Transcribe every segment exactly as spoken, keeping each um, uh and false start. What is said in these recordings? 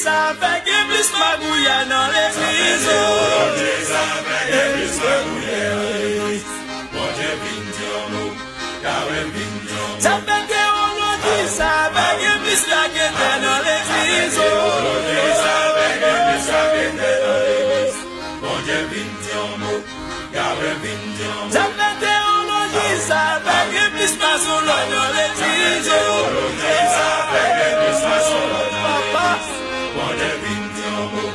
Sa fè gen plis magouyè nan legliz, o. Teyoloji sa fè gen plis magouyè nan legliz. Bondye vin di yon mo, Yahweh vin di yon mo. Sa fè teyoloji sa fè gen plis raketè nan legliz, o. Teyoloji sa fè gen plis raketè nan legliz. Bondye vin di yon mo. Sa fè teyoloji sa fè gen plis masonlòj nan legliz, o. Teyoloji sa fè gen plis masonlòj nan legliz. Bondye vin di yon mo.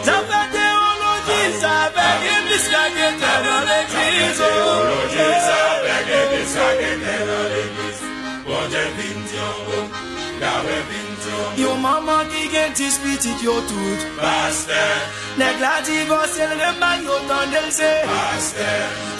Sa fè teyoloji sa fè gen plis raketè nan legliz, o. Teyoloji sa fè gen plis raketè nan legliz. Bondye vin di yon mo. Yon manman ki gen dis pitit yo tout pastè. Nèg la divòse, l renmen yo tande l se pastè.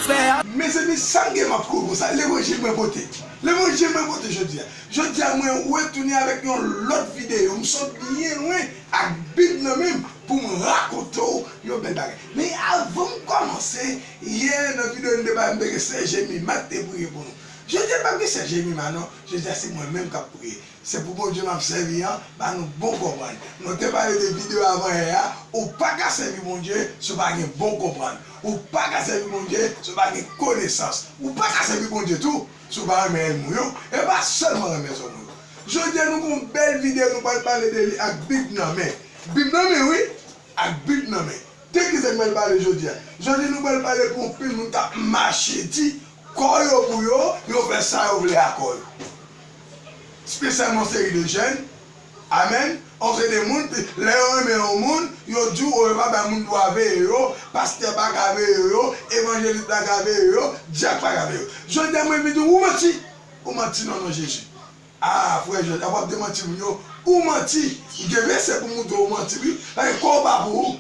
Frè a. Mezanmi, sa m gen m ap kouri konsa? Levanjil mwen pote. Levanjil mwen pote jodi a. Jodi a, mwen retounen avèk yon lòt videyo. M sot byen lwen ak Bib nan men m pou m rakonte w yon bèl bagay. Men avan m kòmanse, yè nan videyo n te bay, m te gen sè Jemima k te priye pou nou. Jodi a, pa gen sè Jemima non. Jodi a, se mwen menm k ap priye. Se pou Bondye m ap sèvi an ba nou bon konprann. Nou te pale de videyo avan yè a, ou pa ka sèvi Bondye si w pa gen bon konprann. Ou pa ka sèvi Bondye si w pa gen konesans. Ou pa ka sèvi Bondye tou si w pa renmen ènmi w yo. E pa sèlman renmen zòm ou yo. Jodi a, nou gen yon bèl videyo nou pral pale de li ak Bib nan men. Bib nan men, wi, ak Bib nan men. De kisa n pral pale jodi a? Jodi nou pral pale pou yon pil moun k ap mache di kò yo pou yo, yo fè sa yo vle ak kò yo. Espesyalman yon seri de jèn. Amèn. Yon seri de moun, lè yo renmen yon moun, yo di w, o, yo pa bay moun dwa veye yo, pastè pa ka veye yo, evanjelis pa ka veye yo, dyak pa ka veye yo. Jodi a, mwen vin di w, ou manti. Ou manti nan non Jezi. A, frè Jòj, w ap demanti moun yo, ou manti. M gen vèsè pou m montre w manti, wi. Paske kò w pa pou ou.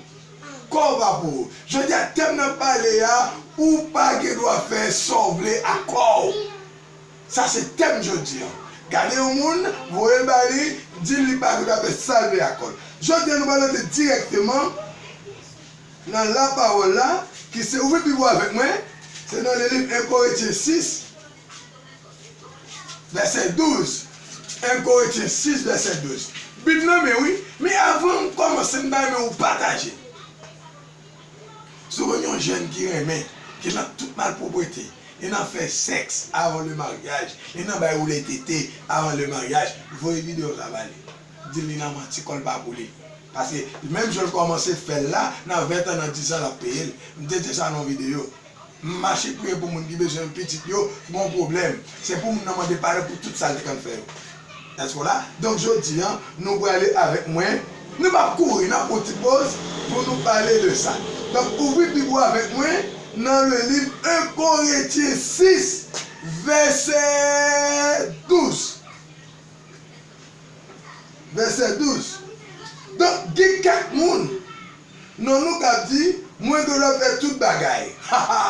Kò w pa pou ou. Jodi a, tèm n ap pale a, ou pa gen dwa fè sa w vle ak kò w. Sa se tèm jodi a. Gade yon moun, voye l ba li, di l li pa gen dwa fè sa l vle ak kò l. Jodi a, nou pral antre dirèkteman nan lapawòl la, ki se, ouvri Bib ou avèk mwen, se nan le liv en Korentyen sis, vèsè douz. En Korentyen sis, vèsè douz. Bib nan men, wi. Men avan m kòmanse, m ta renmen ou pataje. Si w konn yon jèn ki renmen, ki nan tout malpwòpte, li nan fè sèks avan le maryaj, li nan bay woule tete avan le maryaj, voye videyo sa ba li. Di l li nan manti, kò l pa pou li. Paske menm jan l kòmanse fè l la, nan ven tan, nan diz an, l ap peye l. M te di sa nan yon videyo. M mache priye pou moun ki bezwen pitit yo, ki gen yon pwoblèm. Se pou moun nan mande padon pou tout sa l te konn fè yo. Èske w la? Donk, jodi a, nou prale avèk mwen. Nou p ap kouri, n ap pran yon ti poz pou nou pale de sa. Donk, ouvri Bib ou avèk mwen nan le liv en Korentyen sis, vèsè douz. Vèsè douz. Donk, gen kèk moun nan nou k ap di, mwen gen dwa fè tout bagay. Ha, ha!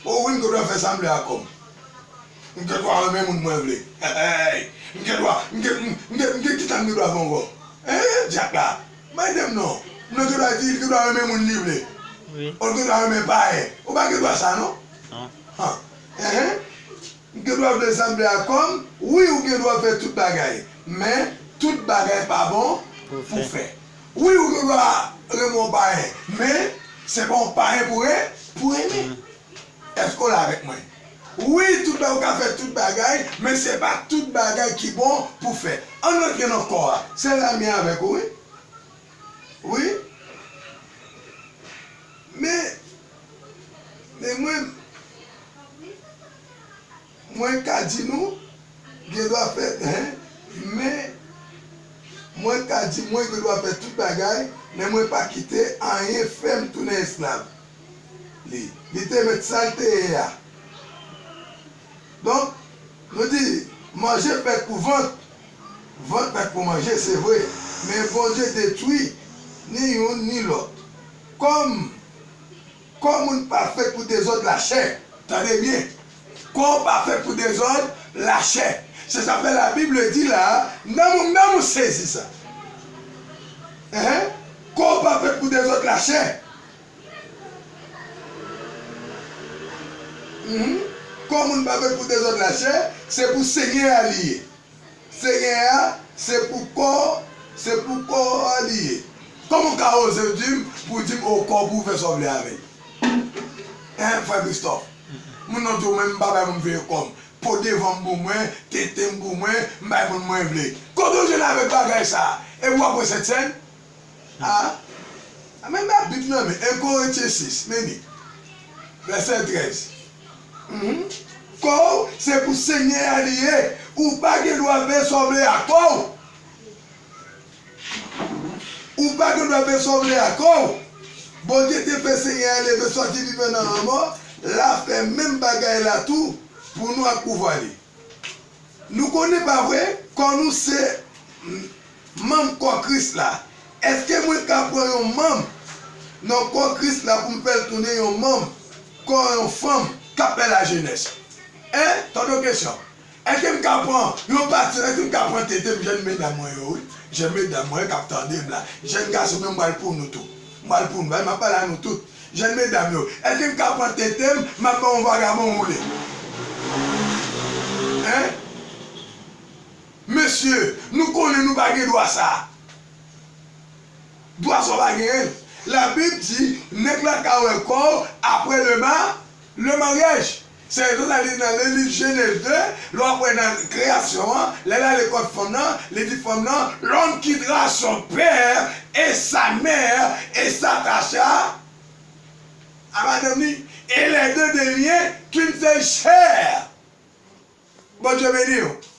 O wi, m gen dwa fè sa m vle ak kò m. M gen dwa renmen moun mwen vle. Hey, hey! M gen dwa, m gen, m, m gen, m gen kisa m gen dwa fè ankò? Hey, dyak la! Bay tèm non. M gen dwa di, l gen dwa renmen moun li vle. Wi. Ou gen dwa renmen payen. Ou pa gen dwa sa, non? Non. Ha. Enhen. M gen dwa vle sa m vle ak kò m. Wi, ou gen dwa fè tout bagay. Men, tout bagay pa bon pou fè. Wi, ou gen dwa renmen yon payen. Men, se pa yon payen pou re-, pou renmen. Èske w la avèk mwen? Wi, tout bagay, ou ka fè tout bagay, men se pa tout bagay ki bon pou fè. Ann rantre nan kò a. Se la m ye avèk ou, wi. Wi. Men, men mwen, mwen ka di nou, gen dwa fè, en, men, mwen ka di, mwen gen dwa fè tout bagay, men mwen pa kite anyen fè m tounen esklav li. Li te met sa l te ye a. Donk, nou di, manje fèt pou vant, vant fèt pou manje, se vre, men Bondye detwi ni youn ni lòt. Kòm, kò moun pa fèt pou dezòd lachè. Tande byen. Kò w pa fèt pou dezòd lachè. Se sa fè la Bible di la, m nan mou, m nan mou sezi sa. Enhen. Kò w pa fèt pou dezòd lachè. Mhm. Kò moun pa fèt pou dezòd lachè, se pou Senyè a li ye. Senyè a, se pou kò Se pou kò a li ye. Kòman w ka oze di m, pou di m, o, kò w pou w fè sa w vle avè l? Hein, frè Christophe? Moun nan di w, men m pa bay moun veye kò m. Po devan m pou mwen, tete m pou mwen, m bay moun mwen vle. Kote w jwenn avèk bagay sa a? E w ap wè Sentsèn? A? A, men Labib nan men, en Korentyen sis, men li. Vèsè trèz. Mhm. Kò w, se pou Senyè a li ye. Ou pa gen dwa fè sa w vle ak kò w. Ou pa gen dwa fè sa w vle ak kò w. Bondye te fè Senyè a leve sòti vivan nan lanmò, l a fè menm bagay la tou pou nou ak pouvwa li. Nou konnen, pa vre, kò nou se manm kò Kris la. Èske mwen ka pran yon manm nan kò Kris la pou m fè l tounen yon manm kò yon fanm k ap fè lajenès? Hein? Tande yon kesyon. Èske m ka pran yon pati, èske m ka pran tete m, jèn medam mwen yo, wi? Jèn medam mwen k ap tande m la. Jèn gason m yo, m pral pou nou tou. M pral pou nou, m ap pale a nou tout. Jèn medam yo, èske m ka pran tete m, m ap ba yon vagabon woule? Hein? Mesye, nou konnen nou pa gen dwa sa a. Dwa sa w pa genyen l. Labib di, nèg la ka wè kò w apre le ma-, le maryaj. Se rezon sa li di nan le liv Jenèz de, lè w ap wè nan kreyasyon an, lè l ale kot fanm nan, li di fanm nan, l'homme quittera son père et sa mère et s'attachera à madame li, et les deux deviennent une seule chair. Bondye beni w.